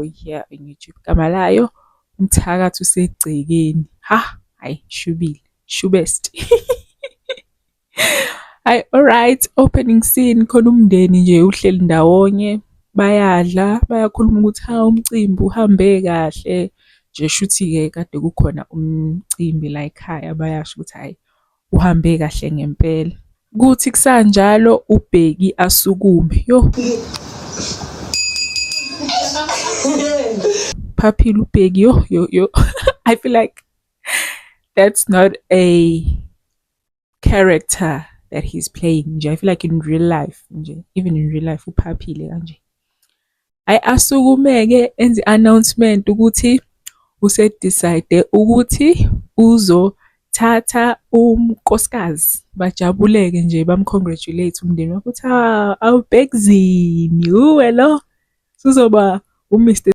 boy here on YouTube. Igama layo Umthakathi Usegcekeni. Ha, hayi shubile, shubest. Hayi, alright, opening scene khona umndeni nje uhleli ndawonye, bayadla, bayakhuluma ukuthi ha umcimbi uhambe kahle. Nje shuthi-ke kade kukhona umcimbi la ekhaya, bayasho ukuthi hhayi uhambe kahle ngempela. Kuthi kusanjalo uBheki asukume. Yo. Phaphile uBheki yo yo yo. I feel like that's not a character that he's playing nje. I feel like in real life nje, even in real life uphaphile kanje. Hhayi asukume-ke enze i-announcement ukuthi use-decide ukuthi uzothatha unkosikazi. Bajabuleke nje bam-congratulate umndeni wakhe ukuthi ha awubhekuzini uwe lo suzoba u-Mr.